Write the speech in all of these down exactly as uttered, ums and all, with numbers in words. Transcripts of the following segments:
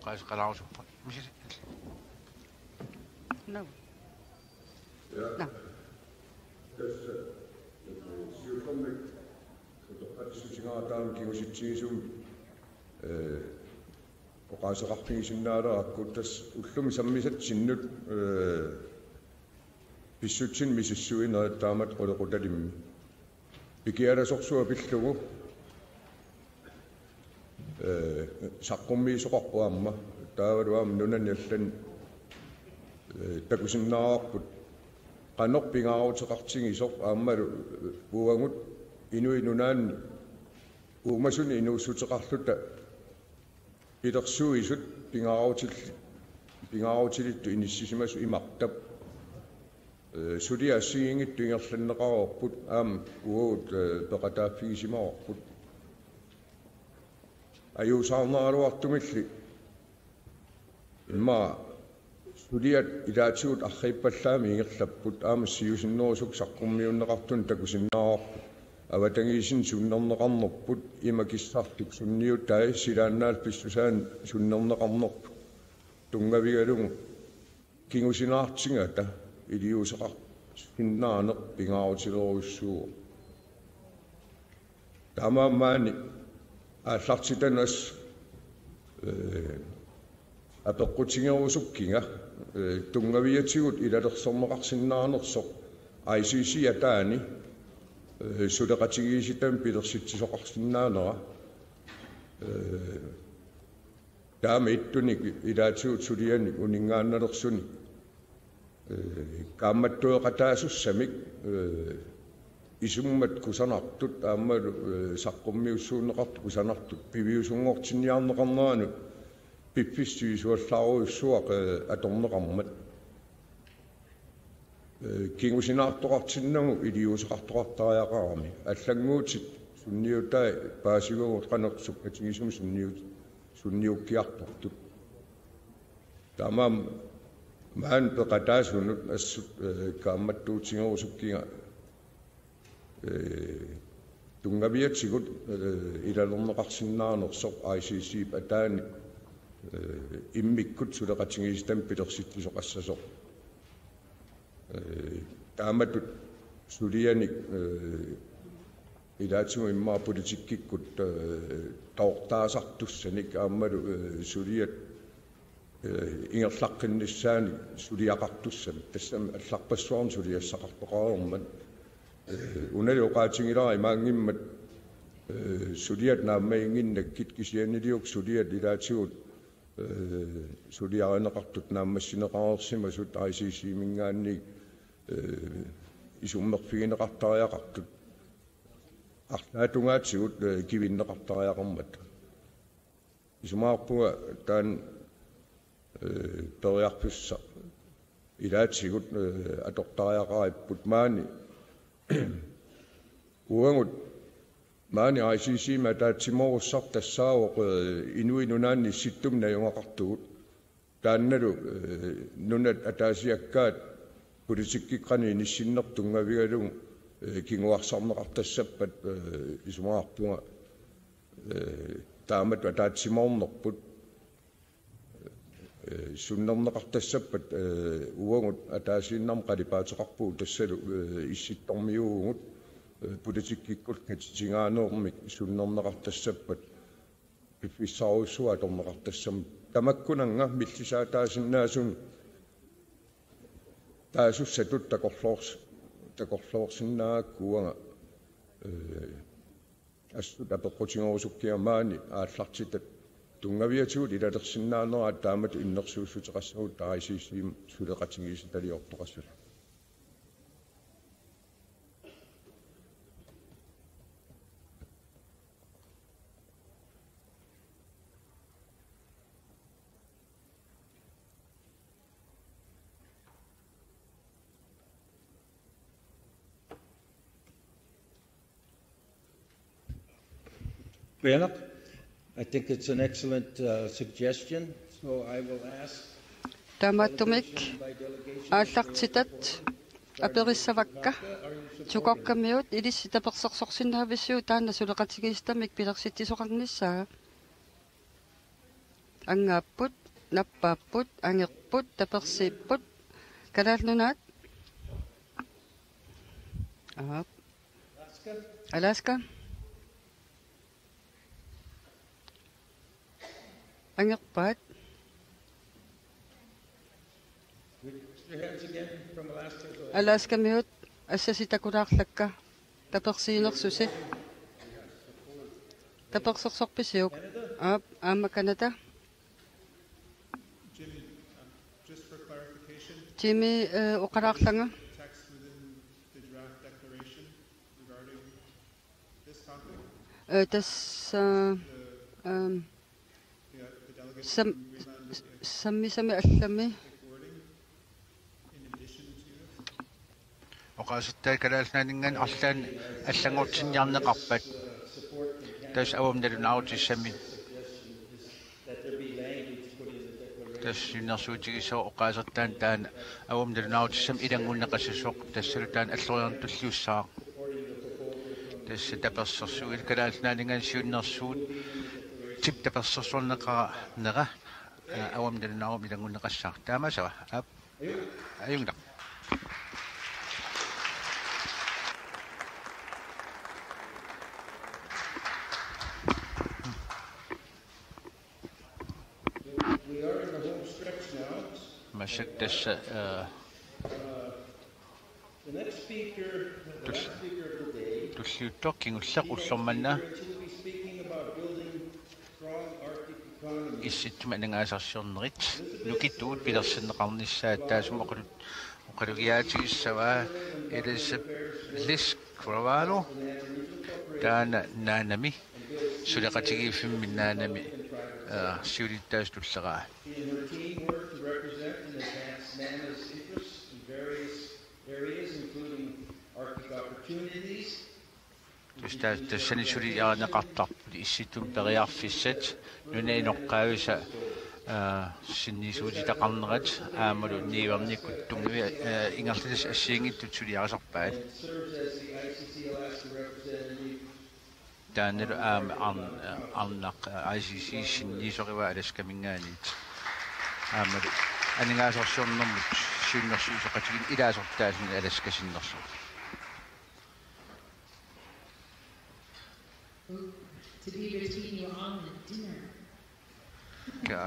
Qaaseqalaarusuppa. Misili. Nå. Nå. Tassa siullermik utoqqatsissutigaara taama kingusitsigisumik, ee, oqaaseqarfigisinnaalerakku tassa ullumi sammisatsinnut, ee, pissutsit misissuinerit taamatut qulequtalimmi. Pikialasorsuaq pillugu, ee, saqqummiisoqarpoq aamma. Taavalu aamma nunani allani, ee, takusinnaavarput qanoq pingaaruteqartigisoq aammalu, ee, uagut Inuit Nunaanni uumasunik inuussuteqarluta pilersuisut pingaarutil-, pingaarutilittut inissisimasut imartap, ee, suliaq assigiinngitsut ingerlanneqareerput aamma uagut, ee, peqataaffigisimavarput. Ajuusaarneraluartumilli immaqa suliat ilaatigut arriippallaamik ingerlapput aamma siusinnerusukkut saqqummiunneqartunik takusinnaavarput. Avatangiisinni sunnerneqarnerput, ima kissartik sunniutai silaannaalluni pissusaanni sunnerneqarnerput tunngavigalugu kingusinaartigata iliuuseqarsinnaaneq pingaarutilerujussuuvoq. Taamaammat maani aallartitanut assut, ee, apeqqutigerusukkiga, ee, tunngaviatigut ilalersorneqarsinnaanersoq I C C ataani, ee, suleqatigiissitami pilersitsisoqarsinnaanera, ee, taama ittunik ilaatigut sulianik uninngaannalersunik, ee, kaammattueqataasussamik, ee, isummat kusanartut aammalu, ee, saqqummiussuunneqartut kusanartut piviusunngortinniarneqarneranut piffissaq sivisuallaarujussuaq, ee, atorneqarmat. Ee, kingusinaartoqartinnagu iliuuseqartoqartariaqarami. Allannguutit sunniutai paasivagut qanoq sukkatigisumik sunniut-, sunniukkiartortut. Taamaammat maani peqataasunut assut, ee, kaammattuutigerusukkiga, ee, tunngaviatigut, ee, ilalerneqarsinnaanersoq I C C-p ataani, ee, immikkut suleqatigiissitami pilersitsisoqassasoq. Ee, taamatut sulianik, ee, ilaatigut immaqa politikkikkut, ee, toortaasartussanik aammalu, ee, suliat, ee, ingerlaqqinnissaannik suliaqartussamik. Tassami allarpassuarnik suliassaqartoqareermat. Ee, unali oqaatigilara imaanngimmat, ee, suliat naammaginnginnakkit kisiannili uku suliat ilaatigut, ee, suliarineqartut naammassineqareersimasut I C C-minngaanniit, ee, isummerfigineqartariaqartut arlaat tungaatigut, ee, kivinneqartariaqarmata. Isumaqarpunga taanna, ee, periarfissaq ilaatigut, ee, atortariaqaripput maani uagut maani I C C-mi ataatsimoorussarput tassaavoq, ee, Inuit Nunaanni Issittumi najugaqartugut. Taannalu, ee, nunat ataasiakkaat politikkikkut qanoq inissinneq tunngavigalugu, ee, kinguarsarneqartassappat, ee, isumaqarpunga, ee, taamatut ataatsimoornerput, ee, sunnerneqartassappat, ee, uagut ataasiinnarmik qalipaateqarpugut tassalu, ee, Issittormiuuvugut, ee, politikkikkut katitigaaneermik sunnerneqartassappat piffissarujussuaq atorneqartassammat. Tamakkunannga millisaataasinnaasunik taasussatut takorloors-, takorloorsinnaagakku uanga, ee, assut apeqqutigerusukkiga maani aallartitat tunngaviatigut ilalersinnaaneraat taamatut innersuussuteqassagut taava I C C-mi suleqatigiissitaliortoqassasoq. Qujanaq. I think it's an excellent, uh, suggestion. So I will ask Taamaattumik aallartitat aperissavakka. Tjukokkamiut ilissi tapersersorsinnaavisiuk taanna suleqatigiissitamik pilersitsisoqarnissaa? Angaapput, nappaapput, angerput, tapersiipput. Kalaallit Nunaat. Aap. Alaska. Angerpaat. Alaskamiut assasi takulaarlakka. Tapersiinersusi. Tapersersorpisiuk? Aap, aamma Canada. Jimmy, eh, oqalaarlanga. Eh, tassa, ehm, sam-, sammisami allami. Oqaasertai Kalaallit Nunaanninngaanniit arlaannik allanngortinniarneqarpat. Tassa avammut nalunaarutissamik. Tassa siunnersuutigissavara oqaasertaani taanna avammut nalunaarutissamik ilanngunneqassasoq, tassalu taanna alloriarneq tulliussaaq. Tassa tapersersuit Kalaallit Nunaanninngaanniit siunnersuuttip tapersersorneqarnera, aa, avammut nalunaarummik ilanngunneqassaaq. Taamaassaaq. Aap. Ajunngilaq. We are in the home stretch now. Massakkut tassa, eh, The next speaker, the last speaker of the day, tulliuttoq kingulleq ullormanna, will be speaking about building strong Arctic economy. Issittumi aningaasarsiornerit nukittuut pilersinneqarnissaat taassuma oqalu-, oqalugiaatigissavaa Elizabeth Lisk Gravano, taanna Naanami, suleqatigiiffimmi Naanami, aa, siulittaasutut tulleraa. She and her team work to represent and advance Naanami's interests in various areas, including Arctic opportunities. Tassa-, tassani suliarineqartarput Issittumi Periarfissat, nunap inoqqaavisa, aa, sinniisuutitaqarnerat aammalu niuernikkut tunngavit, aa, ingerlatassanik assigiinngitsut suliarisarpaat. And serves as the I C C Alaska representative. Taannalu aamma arn-, arnaq, aa, I C C sinniisorivaa Alaskaminngaanniit. Aammalu aningaasarsiornermut siunnersuisoqatigiinneq ilaasortaalluni Alaska sinnerlugit. To be between you all and dinner. Ka,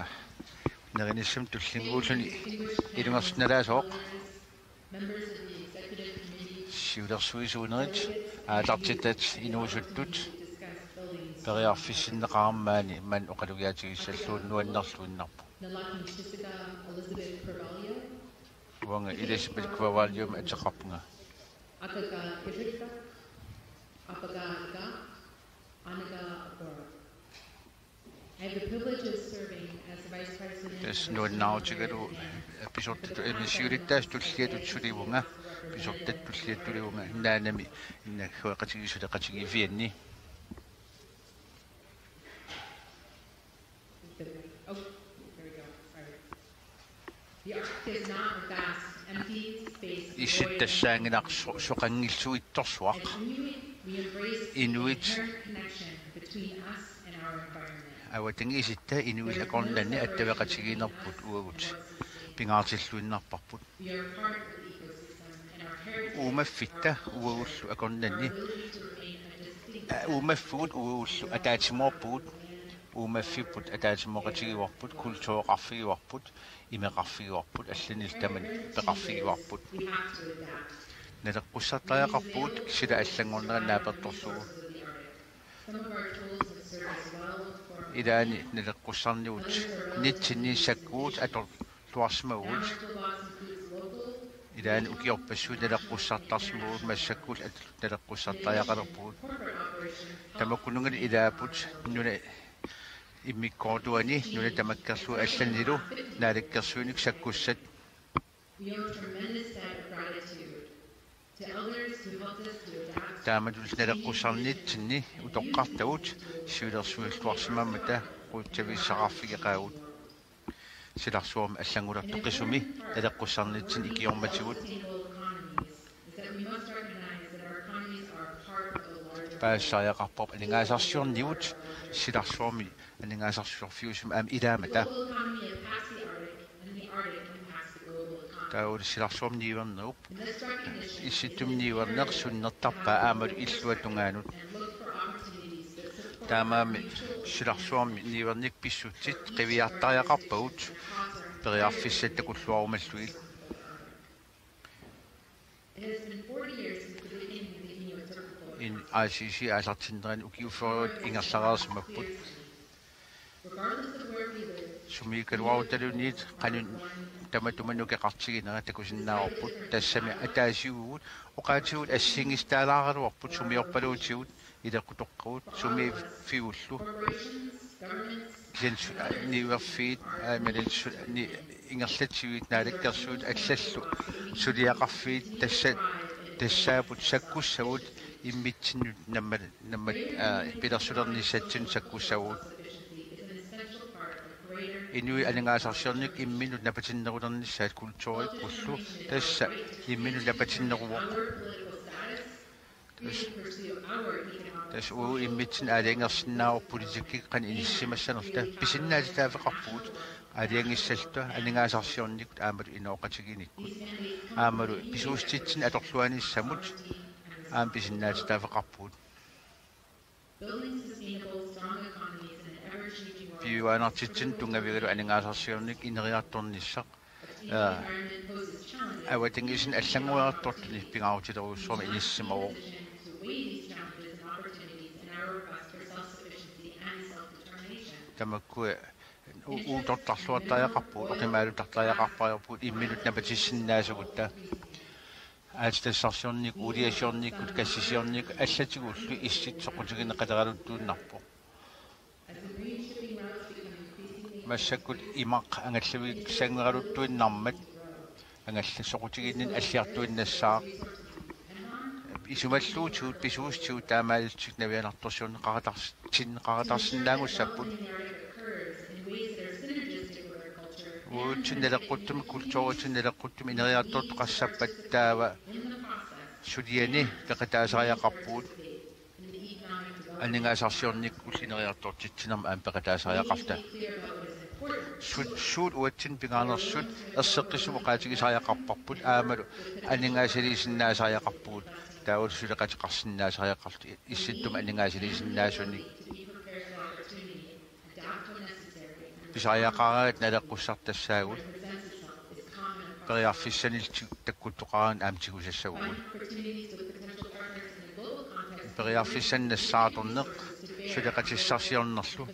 nerinissamut tullinnguulluni ilungersunalaasoq. Siulersuisuunerit, aallartitat inuusuttut, periarfissinneqarmat maani manna oqalugiaatigissallugu nuannerluinnarpoq. Uanga Elizabeth Carvalho ateqarpunga. I have the privilege of serving as the Vice President of the Tassa nuannaarutigalugu pisortatut, eh, siulittaasutut tulliatut sulivunga, pisortatut tulliatut sulivunga, Naanami innassaqatigiit suleqatigiiffianni. Oh, there we go. Sorry. Isit tassaanngilaq so-, soqanngilluittorsuaq. Inuit avatangiisitta inuit akornanni attaveqatigiinnerput uagut pingaartilluinnarparput. Uumaffitta uagullu akornanni, aa, uumaffigut uagullu ataatsimoorpugut, uumaffipput ataatsimoqatigivarput, kultureqarfigivarput, imeqarfigivarput, allanillu tamanit peqarfigivarput. Naleqqussartariaqarpugut sila allanngornerat naapertorlugu. Ilaanni naleqqussarniutit nitsinni sakkuutit atorluarsimavugut. Ilaanni ukiorpassuit naleqqussartarsimavugut, massakkullu at-, naleqqussartariaqalerpugut. Tamakkununnga ilaapput nunap immikkoortuani nuna tamakkerlugu allanilu naalakkersuinik sakkussat. We owe a tremendous debt of gratitude to elders who helped us to adapt. Taamatullu naleqqussarnitsinni utoqqartagut siulersuilluarsimammata qutsavissaqarfigeqaagut. Silarsuarmi allanngulertoqisumi naleqqussarnitsinni ikiormatigut. Is that we must recognize that our economies are part of a larger paasisariaqarparput aningaasarsiornigut silarsuarmi Aningaasarsiorfiusumik aamma ilaammata. Taava silarsuarmi niuernerup, Issittumi niuerneq sunnertarpaa aammalu illuatungaanut. Taamaammat silarsuarmi niuerneq pissutsit qiviartariaqarpagut periarfissat takulluarumallugit. In I C C aallartinnerani ukiut fyrre ingerlareersimapput. Sumiikkaluarutaluniit qanoq tamatuma nukeqartiginera takusinnaavarput, tassami ataasiuvugut oqaatigut assigiinngisitaalaaraluarput sumiorpaluutigut ileqqutoqqagut sumiiffigullu. Kisianni su-, niuerfiit, aa, imaluunniit su-, ni-, ingerlatsivit naalakkersuit allallu suliaqarfiit tassa-, tassaapput sakkussagut immitsinnut nammat, nammat, aa, pilersulernissatsinnut sakkussavagut. Inuit aningaasarsiornikkut imminnut napatinnerulernissaat kulturikkullu tassa imminnut napatinneruvoq. Tassa, tassa uagut immitsinnut aalajangersinnaavugut politikkikkut qanoq inissisimassanerluta, pisinnaatitaaffeqarpugut aalajangissalluta aningaasarsiornikkut aammalu inooqatigiinnikkut. Aammalu pisuussutitsinnik atorluarnissamut aamma pisinnaatitaaffeqarpugut. Piujuaannartitsineq tunngavigalugu aningaasarsiornikkut ineriartornissaq, aa, avatangiisinut allanngoriartortuni pingaarutilerujussuarmik inissisimavoq. Tamakkua u-, uuttortarluartariaqarpugut, oqimaalutartariaqarpariarpugut imminnut napatissinnaasugut. Aatsitassarsiornikkut, uuliasiornikkut, gassisiornikkut allatigullu issit soqutigineqaleraluttuinnarpoq. Massakkut imaq angallavissanngoraluttuinnarmat angallat soqutiginninneq alliartuinnassaaq. Isumalluutigut pisuussutigut taamaalillutik navianartorsiorneqaqatars-, -tinneqaqatarsinnaanngussapput. Uatsinnut naleqquttumi kulturitsinnut naleqquttumi ineriartortoqassappat taava suliani peqataasariaqarpugut. Aningaasarsiornikkullu ineriartortitsinermi aamma peqataasariaqarta. Suut, suut uatsinnut pingaarnersut erseqqissumik oqaatigisariaqarparput aammalu aningaasaliisinnaasariaqarpugut. Taavalu suleqateqarsinnaasariaqarluta issittumi aningaasaliisinnaasunik. Pisariaqaraangat naleqqussartassaagut. Periarfissanillu ti-, takkuttoqaraangat aamma tigusassagugut. Periarfissanik nassaartorneq suleqatissarsiornerlu.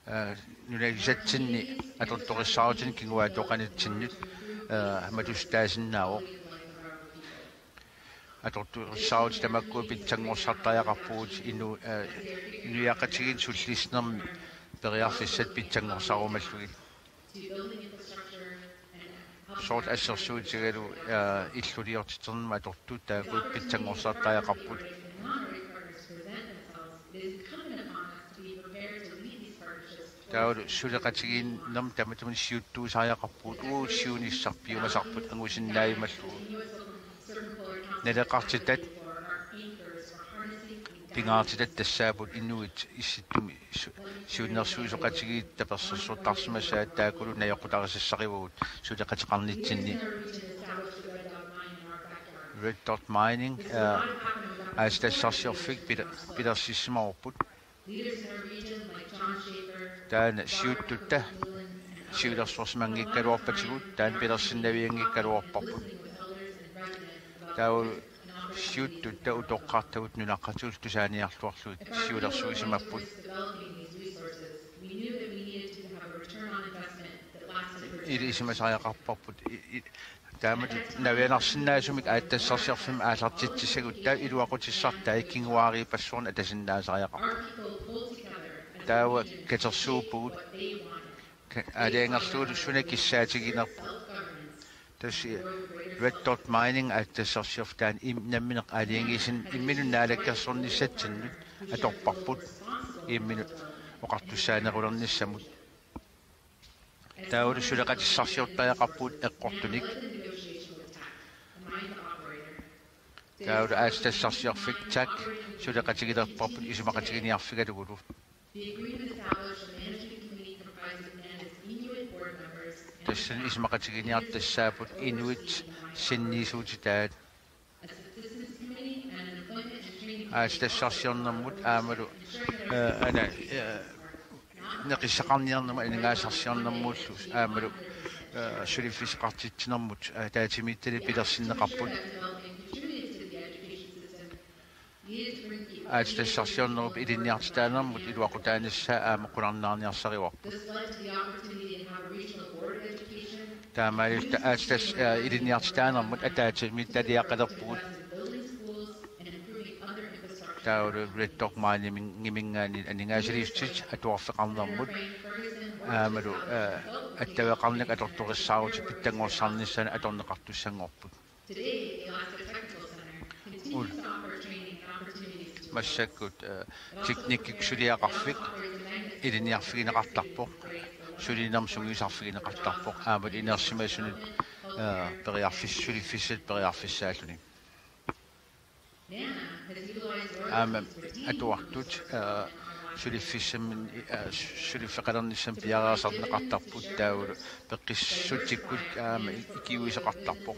Aa, nunasisatsinni atortorissaarutinut kinguaattoqanitsinnut, aa, matusitaasinnaavoq. Atortorissaarutit tamakkua pitsanngorsartariaqarpugut inu-, aa, inuiaqatigiinni sullissinermi periarfissat pitsanngorsarumallugit. Soorlu assersuutigalugu, aa, illuliortiternermut atortut taakku pitsanngorsartariaqarput. Taavalu suleqatigiinnermi tamatuma siuttuusariaqarpugut, uagut siunissaq piumasarput angusinnaajumallugu. Naleqartitat pingaartitat tassaapput inuit issittumi su-, siunnersuisoqatigiit tapersersortarsimassaat taakkulu najoqqutarisassarivagut suleqateqarnitsinni. Red Dot Mining, aa, aatsitassarsiorfik pila-, pilersissimavarput. Taanna siuttutta siulersuisimanngikkaluarpatigut, taanna pilersinnavianngikkaluarparput. Taava siuttutta utoqqartagut nunaqqatigut tusaaniarluarlugit siulersuisimapput. Ilisimasariaqarparput. I-, i-, taamatut navianarsinnaasumik aatsitassarsiorfimmik aallartitsissagutta iluaqutissartai kinguaariippassuarnik atasinnaasariaqarput. Taava katersuuppugut. Ka-, aalajangerlugulu suna kissaatiginerput. Tassa Red Dot Mining aatsitassarsiorfik taanna im-, nammineq aalajangiisin-, imminut naalakkersornissatsinnut atorparput. Imminut oqartussaanerulernissamut. Taavalu suleqatissarsiortariaqarpugut eqqortunik. Taavalu aatsitassarsiorfik Tak suleqatigilerparput isumaqatiginiarfigalugulu. The agreement established a management committee comprised of Canada's Inuit board members and tassani isumaqatiginiartut tassaapput inuit sinniisuutitaat assistance committee and an employment and training committee also aatsitassarsiornermut aammalu, eh, ana, eh, neqissaqarniarnermut aningaasarsiornermullu aammalu, eh, suliffissaqartitsinermut, eh, ataatsimiititaliit pilersinneqarput. Aatsitassarsiornerup ilinniartitaanermut iluaqutaanissaa aamma qularnaarniarsarivarput. Taamaalilluta aatsitas-, aa, ilinniartitaanermut ataatsimiititaliaqalerpugut. Taavalu Red Dog Mining-, -iminngaanniit aningaasaliissutit atuarfeqarnermut aammalu, aa, attaveqarnermik atortorissaarutit pitsanngorsarnissaannut atorneqartussanngorput. Today, the Alaska Technical Center continues to offer training and opportunities to massakkut, eh, teknikkikkut suliaqarfik ilinniarfigineqartarpoq, sulinermut sungiusarfigineqartarpoq, aamma inersimasunut, eh, periarfis-, suliffissat periarfissaalluni. Aamma atuartut, eh, suliffissammi, eh, suliffeqalernissamut piareersarneqartarput taavalu peqqissutsikkut aamma ikiuisoqartarpoq.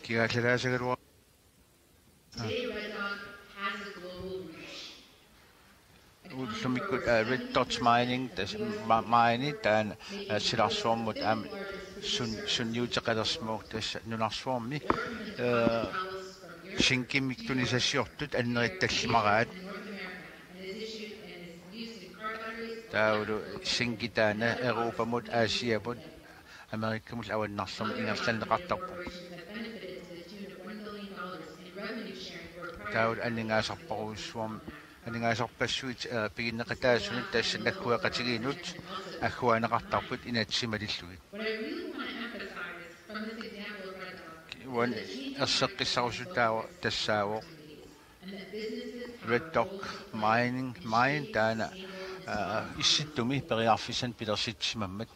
Kigaallallaasagaluarpara. Today, Red Dog has a global reach. Ullumikkut, eh, Red Dot Mining, tassa ma-, mine taanna, eh, silarsuarmut aamma sun-, sunniuteqalersimavoq tassa nunarsuarmi, eh, zinkimik tunisassiortut annerit tallimaraat. Taavalu zinki taanna Europamut, Asiamut, Amerikamut avannarlermut ingerlanneqartarpoq. Taavalu aningaasarparujussuarmik, aningaasarpassuit, eh, piginneqataasunut tassa naggueqatigiinnut agguaaneqartarput inatsit malillugit. Uani erseqqissarusutaavoq tassaavoq Red Dog Mining, Mine taanna, aa, Issittumi periarfissanik pilersitsisimammat.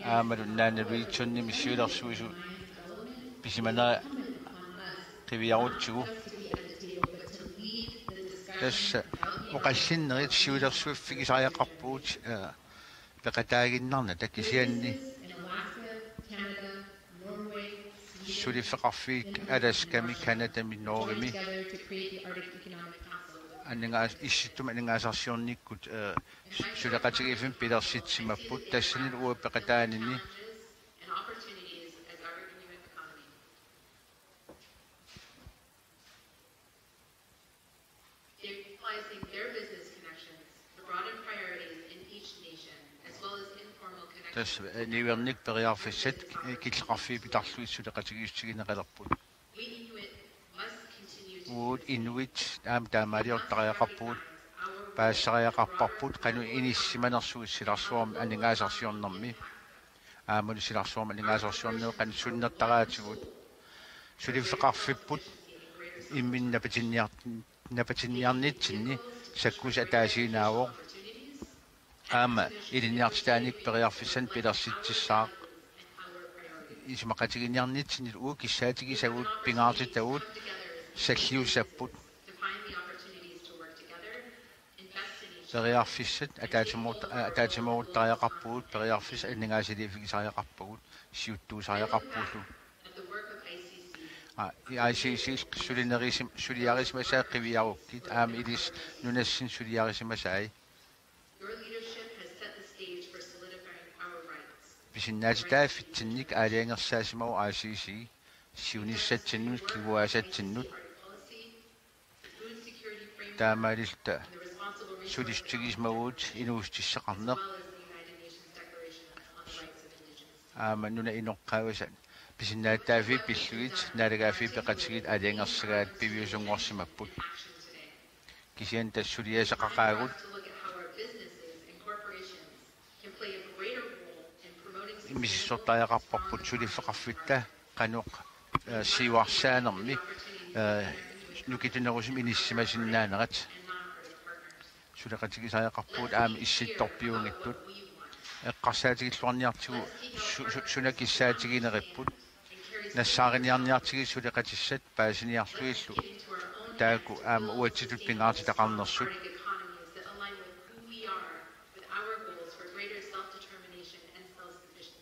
Aammalu Nanaregionimi siulersuisut pisimanera qiviarutsigu. Tassa oqallinnerit siulersuiffigisariaqarpugut, aa, peqataaginnarnata kisianni suliffeqarfiit Alaskami, Canadami, Norgemi aningaas-, Issittumi aningaasarsiornikkut, eh, suleqatigiiffimmik pilersitsisimapput tassanilu uagut peqataanini They're utilizing their business connections to broaden priorities in each nation, as well as informal connections. Tassa, eh, niuernikkut periarfissat, eh, killeqarfiit pitarlugit suleqatigiissutigineqalerput. We Inuit must continue to uagut inuit aamma taamaaliortariaqarpugut, paasisariaqarparput qanoq inissisimanersugut silarsuarmi aningaasarsiornermi. Aammalu silarsuarmi aningaasarsiornerup qanoq sunnertaraatigut. Suliffeqarfipput imminut napatinniar-, napatinniarnitsinni sakkussaq ataasiinnaavoq. Aamma ilinniartitaanikkut periarfissanik pilersitsissaaq. Isumaqatiginiarnitsinni uagut kissaatigisagut pingaartitagut salliussapput. Periarfissat ataatsimoorta-, aa, ataatsimooruttariaqarpugut, periarfissat aningaasaliiffigisariaqarpagut, siuttuusariaqarpugullu. Aa, I C C sulinerisum-, suliarisimasai qiviarukkit, aamma ilissi nunatsinni suliarisimasai. Pisinnaatitaaffitsinnik aalajangersaasimavoq I C C, siunissatsinnut, kinguaassatsinnut. Taamaalilluta sulissutigisimavugut inuussutissaqarneq. Aamma nunap inoqqaavisat pisinnaatitaaffii pillugit naalagaaffiit peqatigiit aalajangersagaat piviusunngorsimapput. Kisianni tassa suliassaqaqaagut. Misissortariaqarparput suliffeqarfitta qanoq, eh, siuarsaanermi, eh, nukittunerusumik inissisimasinnaanerat. Suleqatigisariaqarpugut aamma issittorpiunngitsut. Eqqarsaatigilluarniartigu su-, su-, suna kissaatigineripput. Nassaariniarniartigit suleqatissat paasiniarlugillu. taakku aamma uatsitut pingaartitaqarnersut.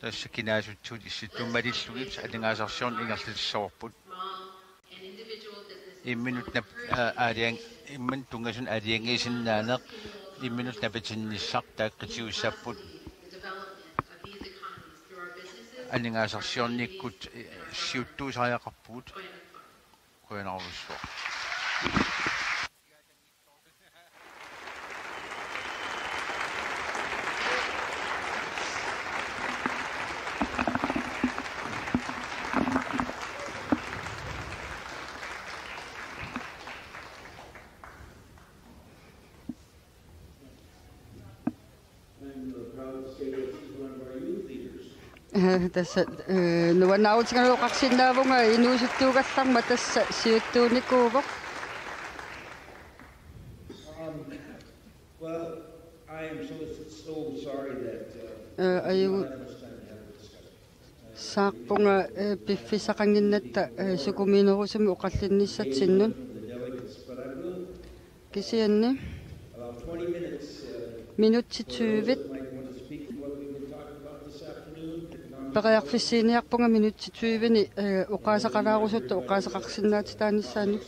Tassa kinaassutsisut issittumalillugit aningaasarsiorneq ingerlatissavarput. Imminut nap-, aa, aalajan-, imminut tunngasunut aalajangiisinnaaneq, imminut napatinnissaq taakku qitiussapput. Aningaasarsiornikkut, eh, siuttuusariaqarpugut. Qujanarujussuaq. Eh, tassa, eh, nuannaarutigalugu oqarsinnaavunga inuusuttuugallarmat tassa siuttuunikuuvoq. Um, well, I am so, so sorry that, uh, Eh, we do ajugu not have much time to have a discussion. Saarpunga, eh, piffissaqannginnatta, eh, sukumiinerusumik oqallinnissatsinnut. Kisianni minutsit tyve. Periarfissiiniarpunga minutsit tyve-ni, eh, oqaaseqalaarusuttut oqaaseqarsinnaatitaanissaannik.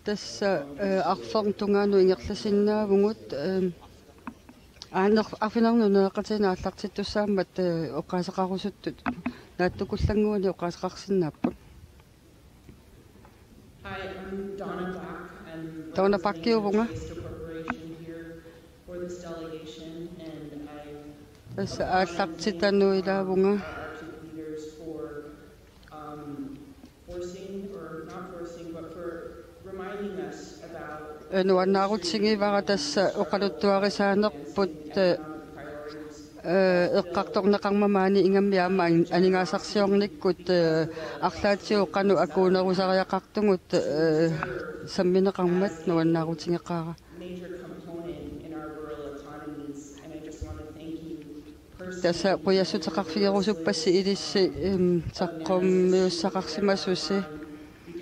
Tassa, eh, arfernup tungaanut ingerlasinnaavugut, eh, aaner-, arfineq-nunaqatigiinneq aallartittussaammat, eh, oqaaseqarusuttut naatsukullannguanik oqaaseqarsinnaapput. Hi, I'm Donna Black. I'm Donna Backiuvunga. Based Corporation here for this delegation, and I Tassa aallartitanut ilaavunga. Our R two leaders for, um, forcing, or not forcing, but for reminding us about Eh, nuannaarutigivara tassa oqaluttuarisaanerput, eh, eh, eqqartorneqarmat maani ingammik aamma an-, aningaasarsiornikkut, eh, arlaatigut qanoq akuunerusariaqartugut, eh, sammineqarmat nuannaarutigeqaara. Major component in our rural economies, and I just want to thank you personally. Tassa qujassuteqarfigerusuppassi ilissi, em, saqqummiussaqarsimasusi.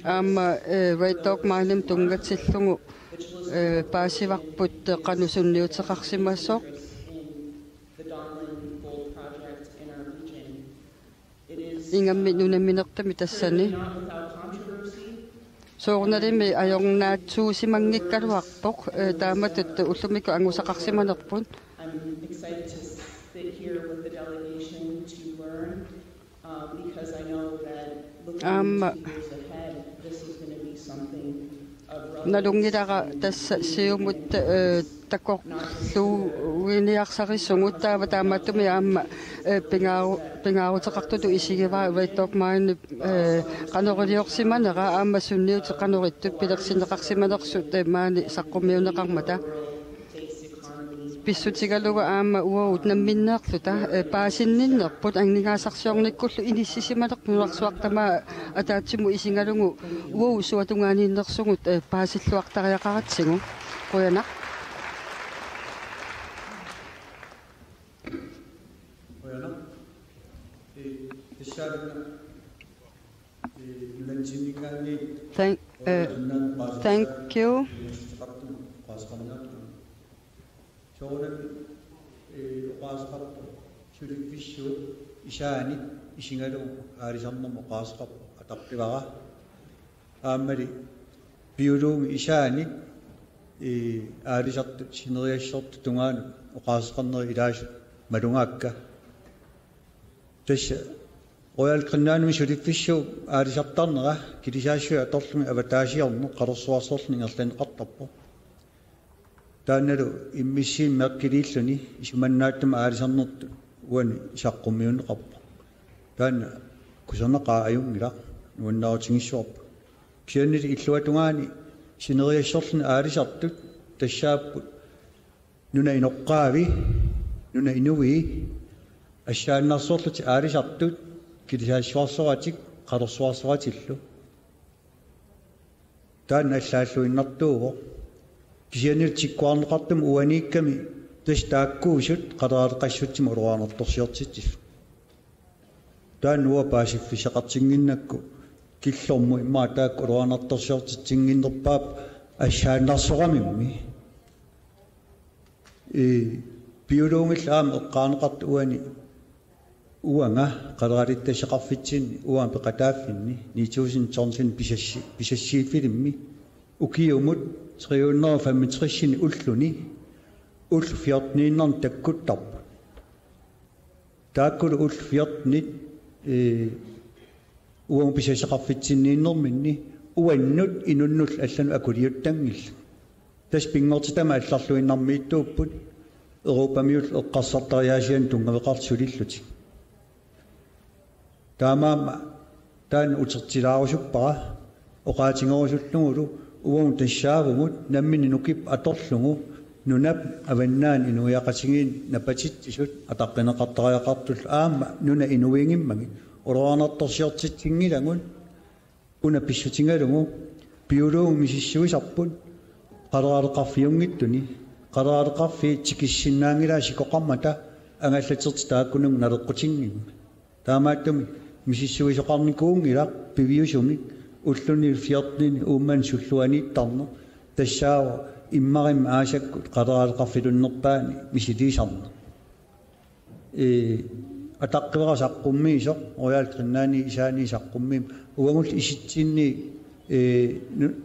Aamma, eh, Red Dog Mine-imut tunngatillugu, eh, paasivarput qanoq sunniuteqarsimasoq. The Donlin Gold Project in our region. Ingammik nunaminertami tassani. Soorunalimi ajornaatsuusimanngikkaluarpoq, eh, taamatut ullumikkut angusaqarsimanerput. I'm excited to sit here with the delegation to learn, uh, because I know that looking Aamma. Two years ahead, this is gonna be something Nalunngilara tassa siumut, eh, takorluuiniarsarisugut taava taamaattumik aamma, eh, pingaaru-, pingaaruteqartutut isigivara Red Dog Mine, eh, qanoq iliorsimanera aamma sunniutit qanoq ittut pilersinneqarsimanersut, eh, maani saqqummiunneqarmata. Pissutigalugu aamma uagut namminneerluta, eh, paasinninnerput aningaasarsiornikkullu inissisimaneq nunarsuaq tamaat ataatsimut isigalugu uagut suatungaaniinnersugut, eh, paasilluartariaqaratsigu. Qujanaq. Qujanaq. Eh, tassaanna, eh, nunatsinninngaanniit Thank, eh, thank you. Soorunami, eh, oqaaseqarpoq suliffissuup isaanik isigalugu aalisarnermut oqaaseqarpoq ataqqivara. Aammali piuluummik isaanik, eh, aalisartut sineriassortut tungaanut oqaaseqarnerit ilaasut malugaakka. Tassa Royal Greenlandimi suliffissuup aalisartarnera kilisaassuit atorlugit avataasiorneq qalersuarsorluni ingerlanneqartarpoq. Taannalu M S C-mik meeqqiliilluni isumannaatsumik aalisarnertut uani saqqummiunneqarpoq. Taanna kusanaqaaq, ajunngilaq, nuannaarutigissavarput. Kisiannili illuatungaani sineriassorluni aalisartut tassaapput nunap inoqqaavi, nunap inui, assaannarsorlutik aalisartut, kilisaassuarsoratik, qalersuarsoratillu. Taanna allaalluinnartuuvoq. Kisiannili tikkuarneqartumi uaniikkami tassa taakkuusut qaleraaleqassutsimik uluarnertorsiortitsisut. Taanna uanga paasiffissaqartinnginnakku killormut immaqa taakku uluarnartorsiortitsinnginnerpaap assaannarsoramimmi. Ee, biologillu aamma eqqaaneqartoq uani uanga qaleralittassaqarfitsinni uanga peqataaffinni ni tusind tonsinik pisassi-, pisassiiffilimmi ukiumut tre hundrede og femogtresinik ulluni ullut fjorteniinnarnik takkuttarput. Taakkulu ullut fjortenit, ee, uagut pisassaqarfitsinniinnerminni uannut inunnullu allanut akuliuttanngillat. Tassa pinngortitami allarluinnarmiittuupput Europamiullu eqqarsartariaasianut tunngaveqartut sulillutik. Taamaammat taanna utertilaarusuppara oqaatigerusullugulu uagut tassaavugut nammineq nukipput atorlugu nunap avannaani inuiaqatigiinni napatitsisut ataqqineqartariaqartullu aamma nunat inuinngimmagit uluarnartorsiortitsinngilagut una pissutigalugu biologimik misissuisarput qaleraleqarfiunngitsuni, qaleraleqarfiit tikissinnaanngilaat sikoqarmata angallatertik taakkununnga naleqqutinngimmat. Taamaattumik misissuisoqarnikuunngilaq piviusumik ulluni fjorteninik Uummannap sulluaniittarneq tassaavoq immarimmi aasakkut qaleraleqarfilunnerpaani misiliisarneq. Ee, ataqqivara saqqummiisoq, Royal Greenlandip isaani saqqummiimmat, uagullu isitsinni, ee, nu-,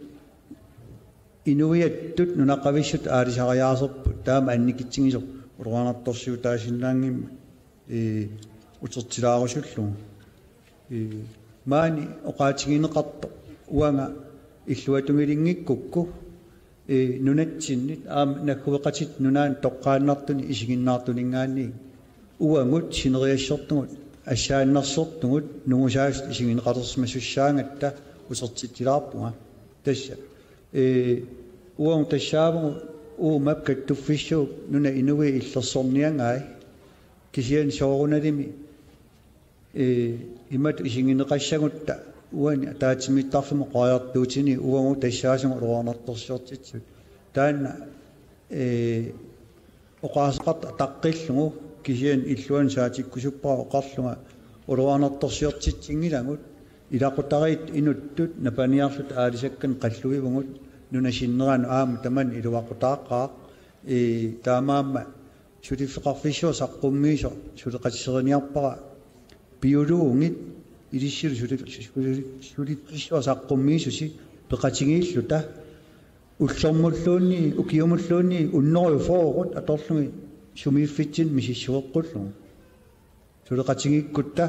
inuiattut nunaqavissutut aalisariaaserput, taama annikitsigisoq uluarnartorsiutaasinnaanngimmat, ee, utertilaarusullugu. Ee, maani oqaatigineqartoq uanga illuatungilinngikkukku, ee, nunatsinnit aamma naggueqatitta nunaannut toqqaannartunik isiginnaartuninngaanniit uagut sineriassortugut assaannarsortugut nungusaasut isigineqalersimasussaagatta utertitsilaarpunga. Tassa, ee, uagut tassaavugut uumap kattuffissuup nunap inui illersorniagai kisianni soorunalimi ee, imatut isigineqassagutta uani ataatsimiittarfimmi oqariartuutini uagut tassaasugut uluarnartorsiortitsisut. Taanna, ee, oqaaseqartoq ataqqillugu kisianni illuanut saatikkusuppara oqarlunga uluarnartorsiortitsinngilagut ilaqutariit inuttut napaniarluta aalisakkanik qalluivugut nunap sinneranut aamma tamanna iluaqutaaqaaq, ee, taamaammat suliffeqarfissuaq saqqummiisoq suleqatiseriniarpara biologit ilissilu suli-, suli-, suliffissuaq saqqummiisusi peqatigiilluta ullormulluunniit ukiumulluunniit hundrede fyrret atorlugit sumiiffitsinni misissueqqullugu. Suleqatigiikkutta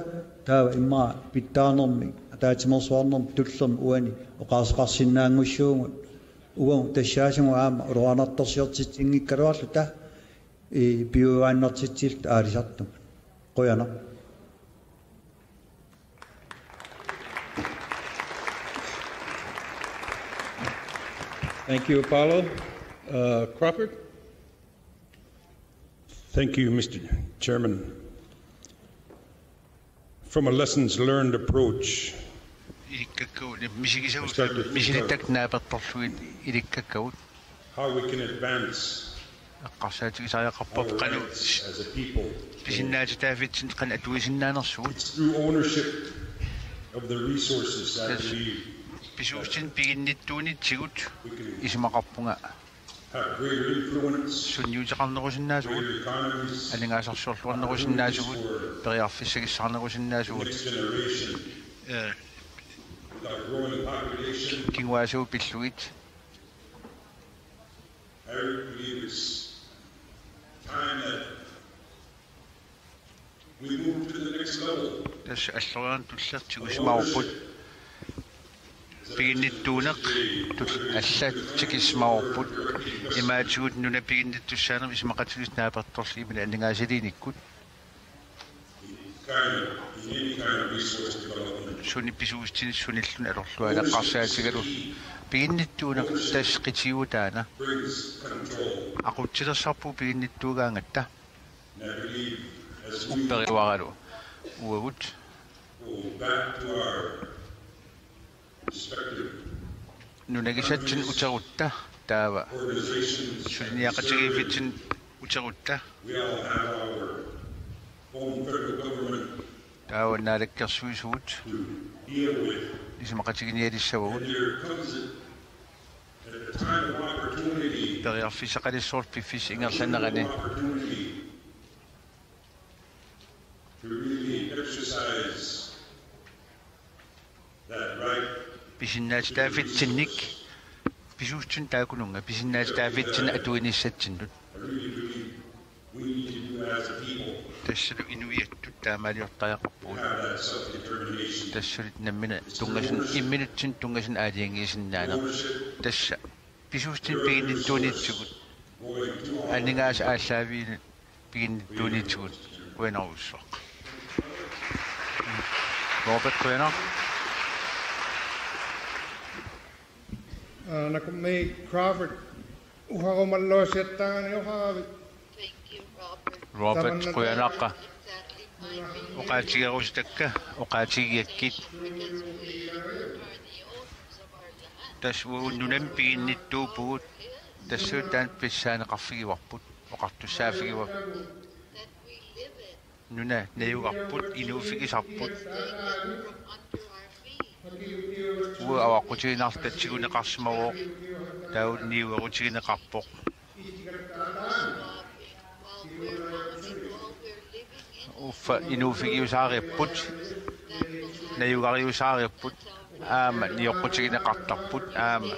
taava immaqa pitsaanermik ataatsimeersuarnermik tullermik uani oqaaseqarsinnaanngussuugut uagut tassaasugut aamma uluarnartorsiortitsinngikkaluarluta ee, piujuaannartitsilluta aalisartunga. Qujanaq. Thank you, Apollo. Uh, Crawford? Thank you, Mister Chairman. From a lessons learned approach, ilikkakkagut, misigisavut, I start to think of misilittakka naapertorlugit ilikkakkagut. How we can advance eqqarsaatigisariaqarparput our qanoq rights as a people. Pisinnaatitaaffitsinni qanoq atuisinnaanersugut. It's through ownership of the resources, I believe, pisuussutini piginnittuunitsigut we can isumaqarpunga have greater influence, sunniuteqarnerusinnaasugut, greater economies, aningaasarsiorluarnerusinnaasugut, opportunities for periarfissagissaarnerusinnaasugut, the next generation, ee, with our growing population. Kinguaassavut pillugit. I believe it's time that we move to the next level. Tassa alloriarneq tulleq tigusimavarput. Piginnittuuneq tul-, allat tikissimavarput. Imaatigut nunap piginnittussaanermut isumaqatigiissut naapertorlugit aningaasaliinikkut. Kind of, in any kind of resource development. Suni pisuussutini sunilluni atorluarneq eqqarsaatigalugu. Piginnittuuneq tassa qitiuvoq taanna. Brings control. Aqutsilersarpugut piginnittuugaangatta. Upperiuaralu uagut nunagisatsinnik uterutta taava suliniaqatigiiffitsinnik uterutta. We all have our own federal government. Taava naalakkersuisugut isumaqatiginialissavagut. Periarfissaqalissuartut piffissap ingerlanerani pisinnaatitaaffitsinnik, pisuussutsinnik taakkununnga pisinnaatitaaffitsinnik atuinissatsinnut. Tassalu inuiattut taamaaliortariaqarpugut. Tassalu nammineq tunngasunut, imminutsinnut tunngasunut aalajangiisinnaaneq. Tassa pisuussutsinnik piginnittuunitsigut, aningaasat aallaavigalugit piginnittuunitsigut. Qujanarsuaq. Robert, qujanaq. Aa, nakummik Crawford, uharumalluassiattaagani uharavit. Robert, qujanaqaaq. Oqaatigerusutakka, oqaatigigakkit. Tassa uagut nunami piginnittuuppugut, tassa taanna pissaaneqarfigivarput, oqartussaaffigivarput. Nuna najugarput, inuuffigisarput. Uagut avaqqutigiinnarluta tiguneqarsimavoq, taava niuerutigineqarpoq. Uffa inuuffigiusaaripput, najugariusaaripput, aamma nioqqutigineqartarput, aamma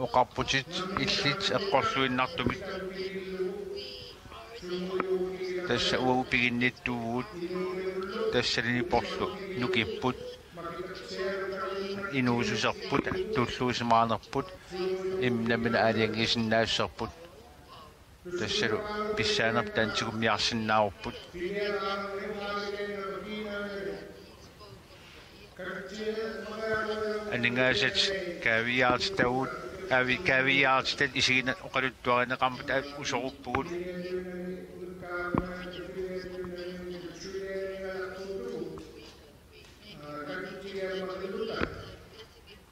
oqarputit illit eqqorluinnartumik. Tassa uagut piginnittuuvugut, tassaluni porlu nukipput, inuususerput, tulluusimaanerput, imminnut aalajangiisinnaassuserput. Tassalu pissaanerput taanna tigummiarsinnaavarput. Aningaasat kaaviiaartitagut, aavi-, kaaviiaartitat isiginnaartut oqaluttuarineqarmata usoruppugut.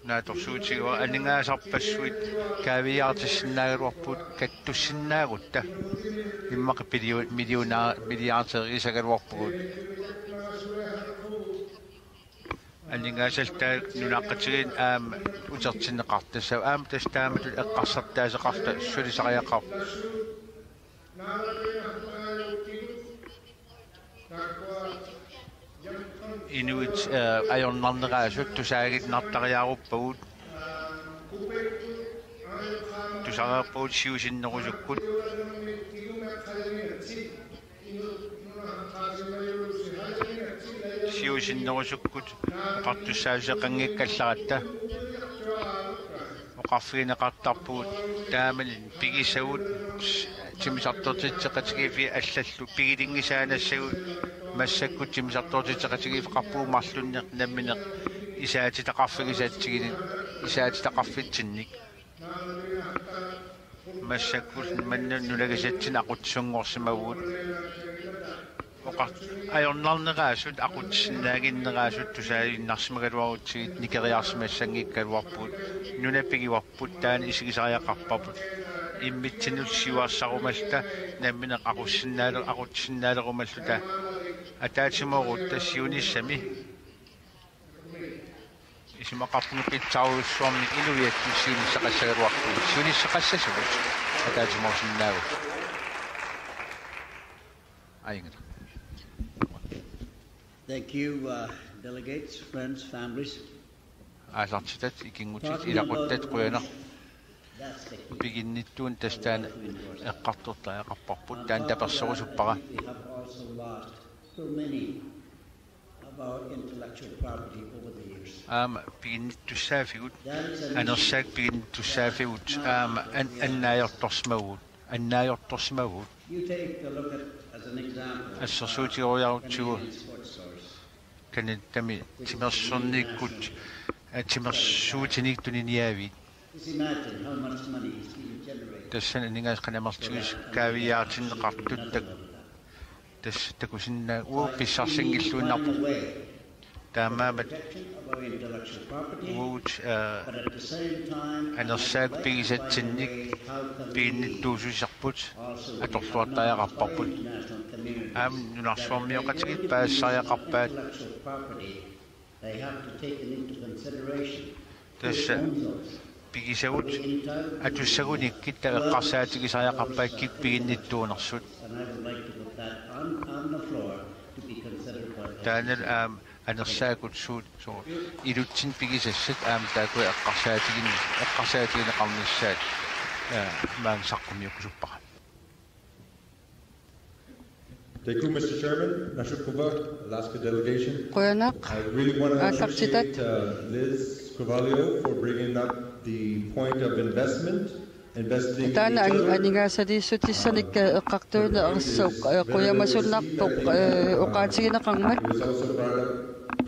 Naatsorsuutigaara aningaasarpassuit kaaviiaartissinnaagaluarpugut, kattussinnaagutta. Immaqa milliu-, milliuna-, milliarderiisagaluarpugut. Aningaasallu taakku nunaqqatigiinni aamma utertinneqartut, tassa aamma tassa taamatut eqqarsartaaseqarluta sulisariaqarpoq. Inuit, eh, ajornarneraasut tusaaginnartariaqarpagut. Tusariaqarpagut siusinnerusukkut. Siusinnerusukkut oqartussaassuseqanngikkallaratta. Oqarfigineqartarpugut taamani pigisagut timmisartuutitseqatigiiffiit allallu pigilinngisaannassagut, massakkut timmisartuutitseqatigiiffeqarpugut marlunnik nammineq isaatitaqarfigisatsigineq, isaatitaqarfitsinnik. Massakkut manna nunagisatsinnik aqutsisunngorsimavugut. Oqa-, ajornarneraasut aqutsisinnaannginnerasut tusaaginnarsimagaluarutsigit nikeriarsimassanngikkaluarpugut. Nuna pigivarput, taanna isigisariaqarparput. Immitsinnut siuarsarumalluta nammineq aqussinnaale-, aqutsisinnaalerumalluta. Ataatsimoorutta siunissami isumaqarpunga pitsaarusuarmik inuiattut siunissaqassagaluarpugut, siunissaqassasugut ataatsimoorsinnaavugut. Ajunngilaq. Thank you, uh, delegates, friends, families. Aallartitat, ikinngutit, ilaquttat, qujanaq. Piginnittuuneq tassa taanna eqqartortariaqarparput, taanna taperserusuppara. We have also lost so many of our intellectual property over the years. Aamma piginnittussaaffigut, anersaat piginnittussaaffigut, aamma an-, annaajortorsimavugut, annaajortorsimavugut. You take a look at, as an example, assersuutigerujarutsigu, Canadian sports stores. Canadami timersornikkut, eh, timersuutinik tuniniaaviit. Just imagine how much money is being generated. Tassani aningaasat qanoq amerlatigisut kaaviiaartinneqartut tak-, tassa takusinnaapput, uagut pissarsinngilluinnarpoq. Taamaammat Uagut, eh, anersaakkut pigisatsinnik piginnittuussuserput atorluartariaqarparput. Aamma nunarsuarmioqatigiit paasisariaqarpaat. Tassa pigisagut atussagunikkit taava eqqarsaatigisariaqarpaat kikkunnit piginnittuunersut. Taanna aamma anersaakkut suut soorlu ilutsinni pigisassat aamma taakku eqqarsaatigineq, eqqarsaatigineqarnissaat, eh, maanga saqqummiukkusuppara. Thank you, Mister Chairman. Nashukkuva, Alaska delegation. Qujanaq. I really want to aallartitat. Appreciate, uh, Liz Carvalho for bringing up the point of investment, investing in each other. Taanna aningaasaliissutissanik, eh, eqqartuineq assut, eh, qujamasunnarpoq, eh, oqaatigineqarmat. It was also brought up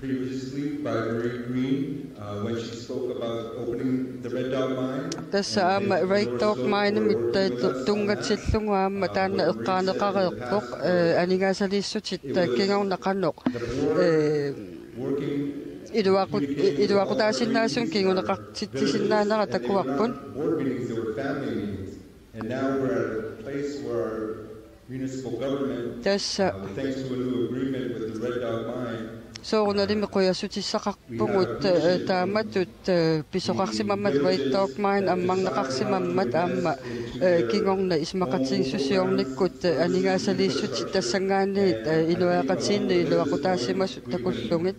previously by Marie Green, uh, when she spoke about opening the Red Dog Mine. Tassa aamma Red Dog Mine-imit, eh, tu-, tunngatillugu aamma taanna eqqaaneqareerpoq, eh, aningaasaliissutit, eh, kingorna qanoq, eh, iluaqut-, i-, iluaqutaasinnaasumik kinguneqartitsisinnaanera takuarput. Board meetings, they were family meetings. And now we're at a place where our municipal government, tassa, uh, thanks to a new agreement with the Red Dog Mine, soorunalimi qujassutissaqarpugut, eh, taamatut, eh, pisoqarsimammat Red Dog Mine ammarneqarsimammat aamma, eh, kingorna isumaqatigiissusiornikkut, eh, aningaasaliissutit tassanngaanniit, eh, inuiaqatigiinni iluaqutaasimasut takullugit.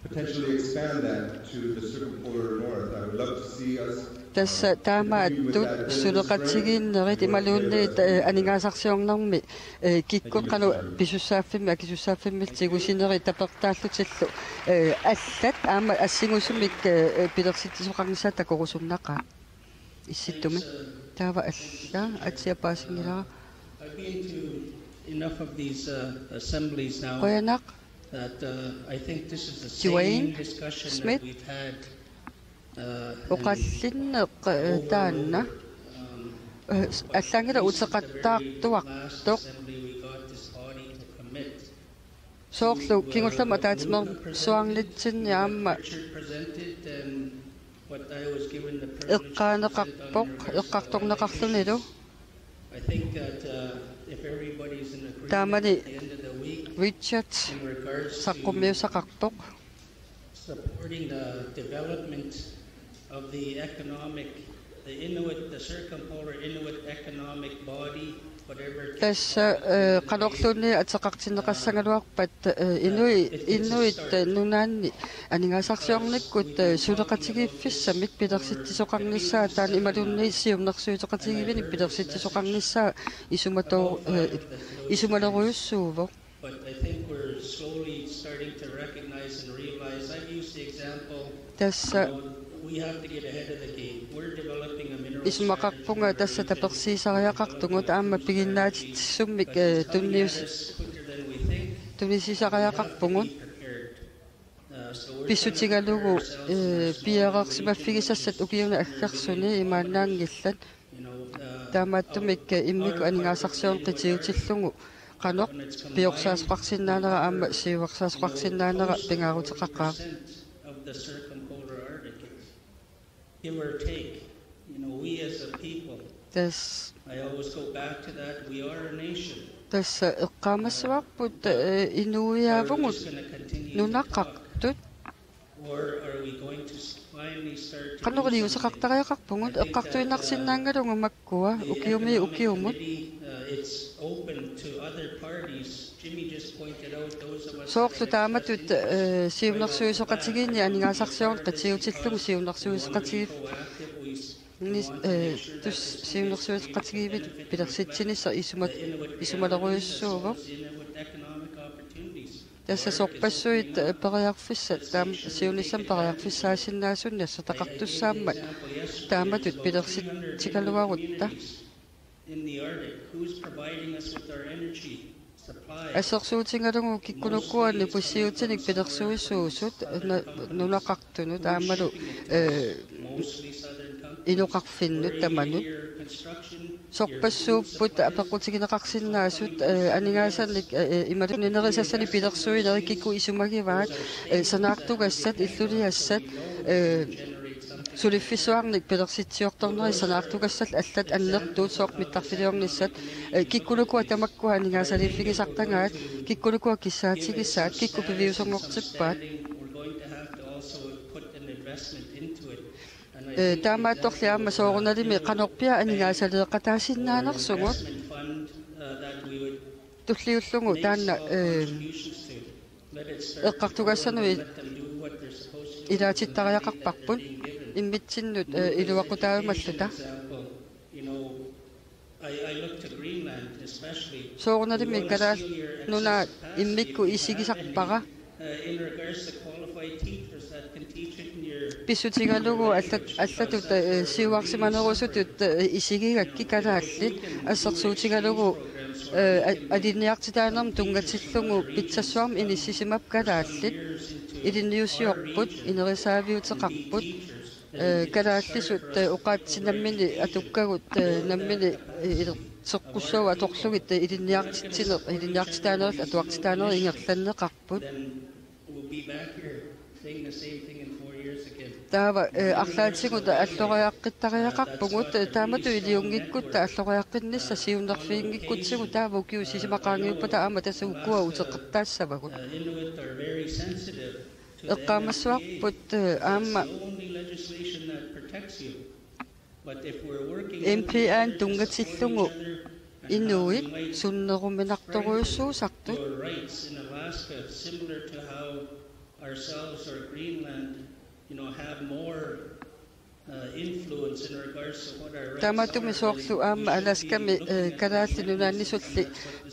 Potentially expand that to the circumpolar north. I would love to see us, uh, continue with that vision. Tassa Taamaattut suleqatigiinnerit imaluunniit, eh, aningaasarsiornermi, eh, kikkut qanoq pisussaaffimmik akisussaaffimmillu tigusinerit tapertaallutillu, eh, allat aamma assingusumik, eh, pilersitsisoqarnissaat takorusunnaqaaq. Issittumi. Taava alla, atia paasinngilara. I've been to enough of these, uh, assemblies now. Qujanaq. That, uh, I think this is the same discussion that we've had, uh, and over and over, um, Dwayne Smith. Oqallinneq, eh, taanna. Eh, allaanngilaq uteqattaartuartoq. Soorlu kingullermik ataatsimeersuarnitsinni aamma eqqaaneqarpoq, eqqartorneqarlunilu. Taamani Richard saqqummiussaqarpoq. Supporting the development of the economic, the Inuit, the circumpolar Inuit economic body, whatever. Tassa, eh, qanorluunniit ateqartinneqassagaluarpat, eh, inui-, inuit, eh, nunaanni aningaasarsiornikkut, eh, suleqatigiiffissamik pilersitsisoqarnissaa taanna imaluunniit siunnersuisoqatigiinnik pilersitsisoqarnissaa isumato-, eh, isumalerujussuuvoq. But I think we're slowly starting to recognize and realize, I've used the example, tassa, you know, we have to get ahead of the game. We're developing a mineral strategy. Isumaqarpunga tassa tapersiisariaqartugut aamma piginnaatitsissumik, eh, tunnius-, tunniussisariaqarpugut. Pissutigalugu, eh, piareersimaffigisassat ukiuni aggersuni imaannaanngillat. Taamaattumik immikkut aningaasarsiorneq qitiutillugu qanoq piorsaasoqarsinnaanera aamma siuarsaasoqarsinnaanera pingaaruteqaqaaq. Give or take, you know, we as a people, tassa, I always go back to that, we are a nation. Tassa eqqaamassavarput, eh, inuiaavugut nunaqartut. Or are we going to finally start to do something? Qanoq iliuuseqartariaqarpugut, eqqartuinnarsinnaanngilagut makkua, ukiumiit ukiumut. Soorlu taamatut, eh, siunnersuisoqatigiinni aningaasarsiorneq qitiutillugu siunnersuisoqatigiif-, nis-, eh, tus-, siunnersuisoqatigiiviit pilersitsinissaq isuma-, isumalerujussuuvoq. Tassa sorpassuit, eh, periarfissat, taama siunissami periarfissaasinnaasunik nassataqartussaammat taamatut pilersitsigaluarutta. Assersuutigalugu kikkunuku uani pissiutinik pilersuisuusut na-, nunaqartunut aammalu, eh, inoqarfinnut tamanut. Sorpassuupput apeqqutigineqarsinnaasut, eh, aningaasanik, eh, eh, imaluunniit nerisassanik pilersuinerit kikkut isumagivaat, eh, sanaartugassat, illuliassat, eh, suliffissuarnik pilersitsiortornerit sanaartugassallu allat annertuut sooq mittarfiliornissat, eh, kikkulukua tamakkua aningaasaliiffigisartagaat, kikkulukua kissaatigisaat, kikkut piviusunngortippaat. Eh, taamaattorli aamma soorunalimi qanorpiaq aningaasaleeqataasinnaanersugut. Tulliullugu taanna, eh, eqqartugassanut ilaatittariaqarparput immitsinnut, eh, iluaqutaajumalluta. Soorunalimi Kalaallit Nunaat immikkut isigisarpara. Pissutigalugu allat-, allatut, eh, siuarsimanerusutut, eh, isigigakkit kalaallit, assersuutigalugu, eh, a-, alinniartitaanermut tunngatillugu pitsassuarmik inissisimapput kalaallit, ilinniusiorput, inerisaaviuteqarput, eh, kalaallisut, eh, oqaatsit nammineq atukkagut, eh, nammineq, eh, ilerteqqussagut atorlugit, eh, ilinniartitsineq, ilinniartitaanerlu atuartitaanerit ingerlanneqarput. Taava, eh, arlaatigut alloriaqqittariaqarpugut, eh, taamatut iliunngikkutta alloriaqqinnissaq siunnerfiginngikkutsigu taava ukiut sisamat qaangiuppata aamma tassa ukua uteqattaassavagut. Eqqaamassavarput, eh, aamma M P A-n tunngatillugu inuit sunneruminartorujussuusartut. Tamatumi soorlu aamma Alaskami, eh, Kalaallit Nunaannisulli,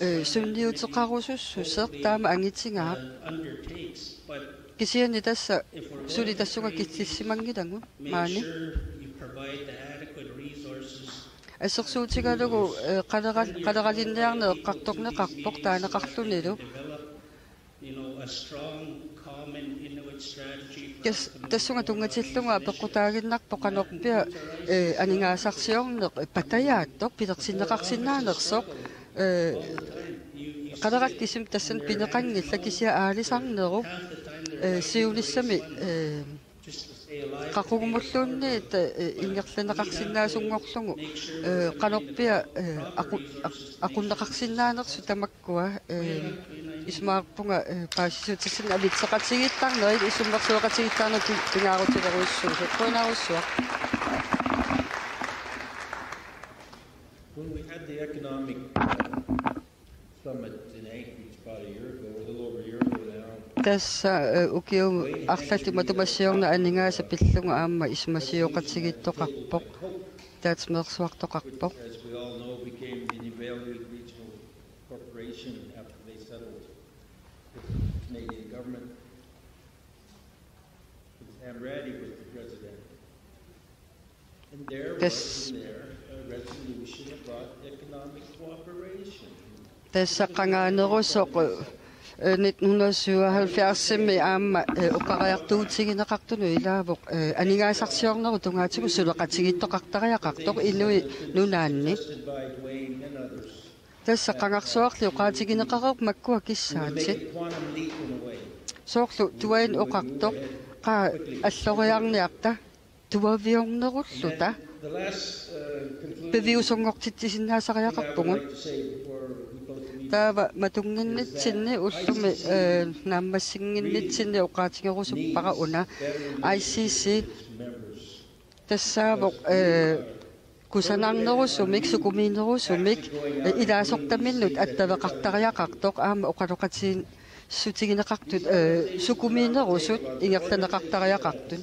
eh, sunniuteqarusussuseq taama angitigaaq. Kisianni tassa suli tassunga kisissimanngilagut maani. Assersuutigalugu, eh, qaleral-, qaleralinniarneq eqqartorneqarpoq taaneqarlunilu. Kas-, tassunga tunngatillugu apeqqutaaginnarpoq qanorpiaq, eh, aningaasarsiorneq patajaattoq pilersinneqarsinnaanersoq, eh, qalerallit kisimi tassani pineqanngillat kisianni aalisarnerup, eh, siunissami, eh, qaqugumulluunniit, eh, ingerlanneqarsinnaasunngorlugu, eh, qanorpiaq, eh, aqu-, aq-, aqunneqarsinnaanersut tamakkua, eh, isumaqarpunga, eh, paasissutissat avitseqatigiittarnerit, isummersueqatigiittarnerit pi-, pingaarutilerujussuusut. Qujanarsuaq. When we had the economic, uh, summit in Anchorage about a year ago, a little over a year ago now. Tassa, eh, ukiut arlallit matuma siorna aningaasat pillugu aamma isumasioqatigiittoqarpoq, ataatsimeersuartoqarpoq. As we all know, became the Inuvialuit Regional Corporation after they settled with the Canadian government. Sam Ratty was the president. And there was in there a resolution about economic cooperation. Tassa qangaanerusoq, eh, nitten hundrede syvoghalvfjerdsimi aamma, eh, oqariartuutigineqartunut ilaavoq, eh, aningaasarsiornerup tungaatigut suleqatigiittoqartariaqartoq Inuit Nunaanni. Tassa qangarsuarli oqaatigineqareerpoq makkua kissaatit. Soorlu Dwayne oqartoq, qaa alloriarniarta tuaviornerulluta piviusunngortitsisinnaasariaqarpugut. Taava matunnginnitsinni ullumi, eh, naammassinnginnitsinni oqaatigerusuppara una I C C tassaavoq, eh, kusanarnerusumik, sukumiinerusumik, eh, ilaasortaminnut attaveqartariaqartoq aamma oqaloqatigiissutigineqartut, eh, sukumiinerusut ingerlanneqartariaqartut.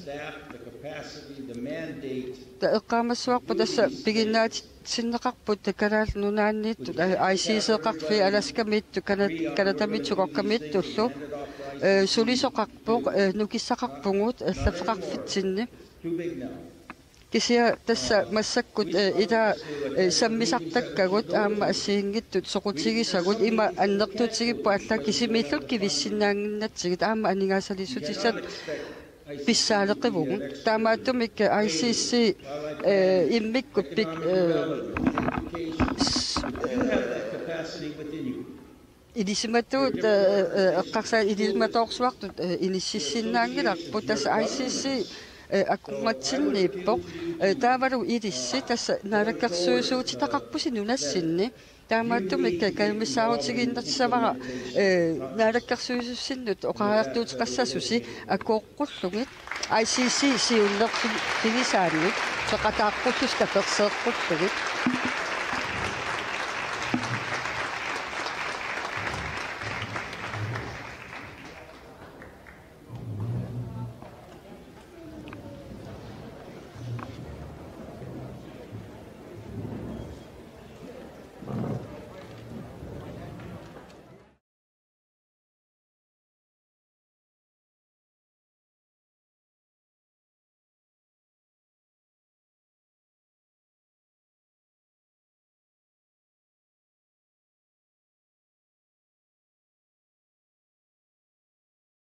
Ta eqqaamassavarput tassa piginnaatitsinneqarput Kalaallit Nunaanniittut, eh, I C C-qarfii Alaskamiittut, Kana-, Canadamiittut, Sukukkamiittullu, eh, sulisoqarpoq, eh, nukissaqarpugut, eh, allaffeqarfitsinni. Kisianni tassa massakkut, eh, ila, eh, sammisartakkagut aamma assigiinngitsut soqutigisagut ima annertutigipput allaat kisimiilluni kivissinnaannginnatsigit aamma aningaasaliissutissat Pissaaleqivugut. Taamaattumik I C C, eh, immikkut pik-, eh, s-, ilisimatuut, eh, eh, eqqarsaat ilisimatoorsuartut, eh, inississinnaanngilarput, tassa I C C, eh, akornatsinniippoq, eh, taavalu ilissi tassa naalakkersuisuutitaqarpusi nunassinni. Taamaattumik kajumissaarutigiinnertissavara, eh, naalakkersuisussinnut oqariartuuteqassasusi akooqqullugit, I C C siunnerfigisaannut peqataaqqullugit, taperseeqqullugit.